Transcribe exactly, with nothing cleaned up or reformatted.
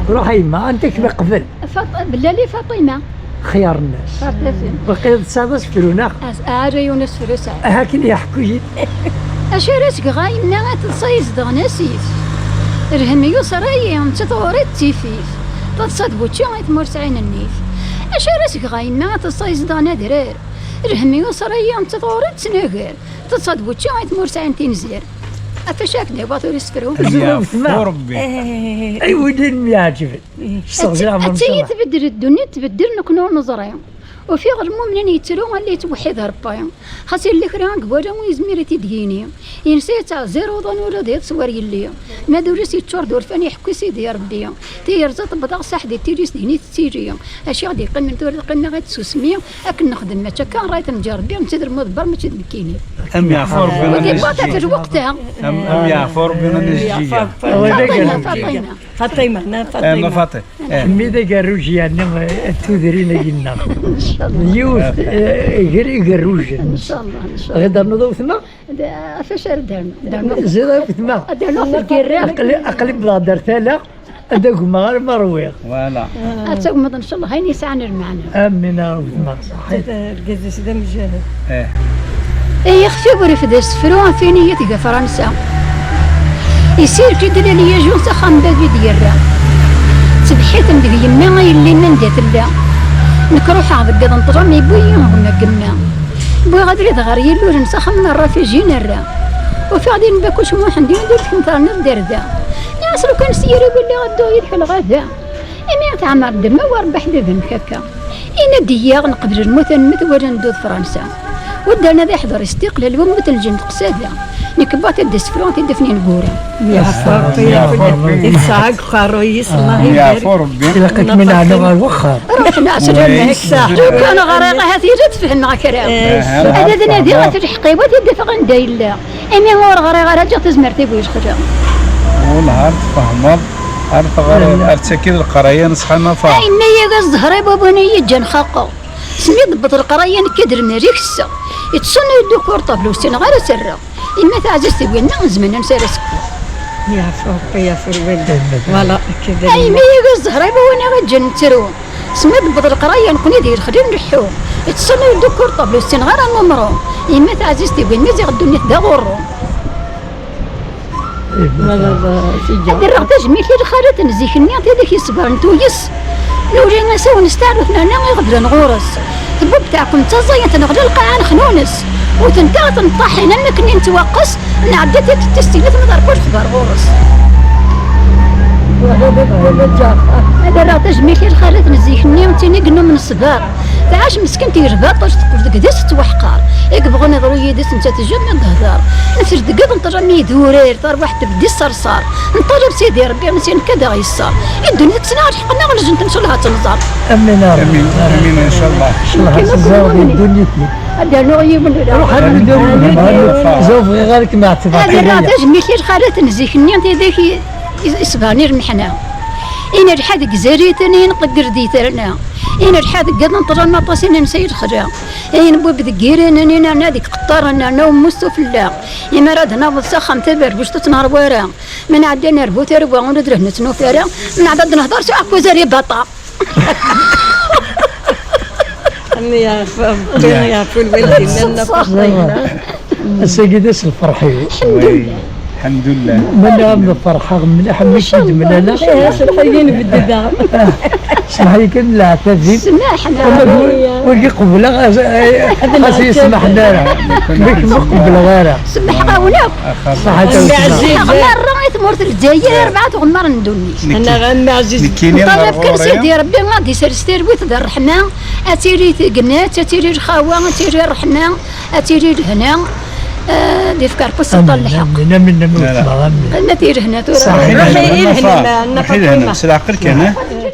Ruḥ a yemma, anta kemm iqbel? Fat-, Bellali Faṭima. Xyar nnas. Faṭima. Waqila tesɛiḍ asefru, neɣ? As-, ara yiwen asefru sɛiɣ. Aha, akken yeḥku-yi. Acu ara s-geɣ a yemma, ad teḍṣa yezdeɣen asif. Lhem yuṣer-iyi, nettat ɣur-i d tifif. Taḍṣa d wučči i tmurt sɛin nnif. Acu ara s-geɣ a yemma, ad teḍṣa yezdeɣen adrar? Lhem yuṣer-iyi, nettat ɣur-i d tnagar. Taḍṣa d wučči i tmurt sɛin tinzir. Ɣef acu ak-d-iwweḍ ur isefru? Am yeɛfu Rebbi. Ay win i m-iɛeǧben. Ad tbeddel ddunit, tbeddel, nekkni ur neẓri. Ufiɣ lmumnin yettru, alla yettweḥḥid Rebbi. Xas yella kra i iwala ur yezmir ad t-id-yini. Yensa yettɛezzir uḍan ula d iḍes war yelli. Ma d ul-is yeččur d urfan, iḥekku i Sidi Rebbi. Tiyerza tebḍa, ṣaḥ di tili-s din i tettili. Acu i ɣ-d-yeqqimen tura, teqqim-aɣ-d tsusmi. Akken nexdem, mačči akka, rray-t n Ǧerbi, netta d lmudebber, mačči d nekkini. Am yeɛfu Rebbi. Wagi ṭṭafet lweqt-a. Am, am yeɛfu Rebbi, am yeɛfu Rebbi. Faṭima, Faṭima. Faṭima, na Faṭima. Am Faṭima. Eh. Mmi d agerruj, yeɛni, eh, tudrin-agi-nneɣ. Yiwet, eh, gar igerrujen. Ncallah, ncallah. Ɣider nuḍ awtma? Ɣef acu ara d-rnu? Ziḍ awtma. Ad d-rnuɣ ɣef lgirra. Aql-i, aql-i wwḍeɣ-d ar tala. Ad agmeɣ arma rwiɣ. Voilà. Ad tagmeḍ, ncallah, ayen yesɛan lmeɛna. Amin, a Rebbi, ma ṣaḥit. Argaz-is d amjahed. Eh. Ay ixef ur ifda asefru, a tin i tga Fransa. Isirk-id laliya jun s axxam bab i d-yerra. Ttbeḥḥiten deg yemma a yelli-nni anda tella. Nekk ruḥeɣ deg iḍ n ṭṭlam, yewwi-yi gma gemma. Wwiɣ abrid ɣer Yiluren s axxam n rrafiǧi nerra. Ufiɣ din Bakuc Muḥend, yundu-d kemm terniḍ-d ar da. Nniɣ-as lukan s yiri willi ad dduɣ yid-k lɣada. Imi teɛmer ddemma, wa rebbeḥ d baba-m kaka. Yenna-d iyyaɣ neqbel lmut, ad nmet wala neddu d Fransa. Waddan ad iḥḍer istiqlal, wa mmuten lǧen d qsada. Nekk wwiɣ-t-id d asefru, ad t-id-afen ineggura. Yeɛfu Rebbi, yeɛfu Rebbi. Yesɛa deg uqerruy-is, Allah ibarek. Yeɛfu Rebbi. Ilaq-ak mi neɛna ɣer wexxer. Ruḥ neɛsel amek. Lukan ɣriɣ ahat yella tfehmeɣ kra. Eh, ad ad nadiɣ ɣef lḥeqq-iw, ad t-id-afeɣ anda yella. Imi ur ɣriɣ ara, ǧǧiɣ tazmert-iw i lexla. Wellah ar tfehmeḍ, ar teɣriḍ, ar d-takiḍ leqraya n ṣṣḥanafa. Ay, nna-yag a zzher-iw, a win i yi-ǧǧan xaqeɣ. Smi d-tewweḍ leqraya, nekk ad d-rniɣ rikseɣ. Yettṣennu-yi-d ukurṭabl, ur ssineɣ ara ad t-rreɣ. Yemma taɛzizt i winna, zman ansi ara sekkeɣ. Yeɛfu Rebbi, yeɛfu lwaldin. Voilà, akka d ay, nna-yag a zzher-iw, a win i ɣ-iǧǧan nettru. Smi d-tewweḍ leqraya, nekkni di lexla nleḥḥu. Yettṣennu-yi-d ukurṭabl, ur ssineɣ ara numru. Yemma taɛzizt i winna, ziɣ ddunit d aɣurru. Ad d-rreɣ tajmilt i lxalat n zik-nni, tidak yesbern tuyes. Nuli asawen s taɛrut nerna iɣeblan ɣur-s. Tbubb taɛkumt d taẓayant neɣli lqaɛa nexnunes. Wtent-aɣ tneṭṭaḥin am akken i nettwaqqes, nɛedda tikkelt tis snat ma d rbu lexbar ɣur-s. Ad d-rreɣ tajmilt i lxalat n zik-nni, d tin i yennummen ṣṣber. Tɛac meskint i lbaṭel, teqqel deg dis tettwaḥqer. I yebɣun iḍru yid-s, nettat tejjem mi d-tehder. Nefred deg iḍ n ṭṭlam idurar, tarwiḥt tebdi ṣṣerṣer. Nṭaleb Sidi Rebbi, si nekk ad aɣ-yesser. I ddunit kksen-aɣ lḥeqq-nneɣ, lejnt ncallah ad tt-nẓer. Amin, amin. Amin, amin, ncallah. Ncallah ad tt-nẓer di ddunit-nni. Ad d-rnuɣ yiwen ula. Ruḥ, ad d-rnuɣ yiwen. Ẓer bɣiɣ ara kem-ɛetbeɣ. Ad d-rnuɣ tajmilt i lxalat n zik-nni, tidak i, i, isebɣen i lmeḥna. I nelḥa deg zerriten, i nqegger di terna. I nelḥa deg iḍ n ṭṭlam aṭas, i nensa i lexla. Ayen n bab deg iran, ayen nerna deg iqeṭṭaren, nerna ummus sufella. Imi ara d-naweḍ s axxam, taberbuct ur tt-nṛewwi ara. Mi nɛedda nerbu tarwa, ula d lehna ur tt-nufi ara. Mi nɛedda ad nehder s uɛekkaz ar ibaṭa. Am yeɛfu Rebbi, yeɛfu lwaldin, nna Faṭima. Ass-agi d ass lferḥ-iw. Lḥemdullah. Ma nniɣ-am ferḥeɣ mliḥ, amek i d-mlaleɣ. Ssmaḥ-iyi kan leɛtab-im. Ssmaḥ, ama wagi qebleɣ, xas yesmaḥen ara. Mek ma qebleɣ ara. Semmḥeɣ-awen akk. Ṣaḥit-awen. Semmḥeɣ merra i tmurt n Lezzayer, rebɛa tɣemmar n ddunit. Nekkini nṭalab kan Sidi Rebbi ad d-isers talwit d ṛṛeḥma, ad tili tegnat, ad tili lxawa, ad tili ṛṛeḥma, ad tili lehna, eh, ad d-ifk Rebbi ṣṣeṭṭa n lḥeqq. Amin, amin, amin, amin. Ma tili lehna tura. Ṣaḥit. Ruḥ i lehna, ma, ma Faṭima. S leɛqel kan, eh?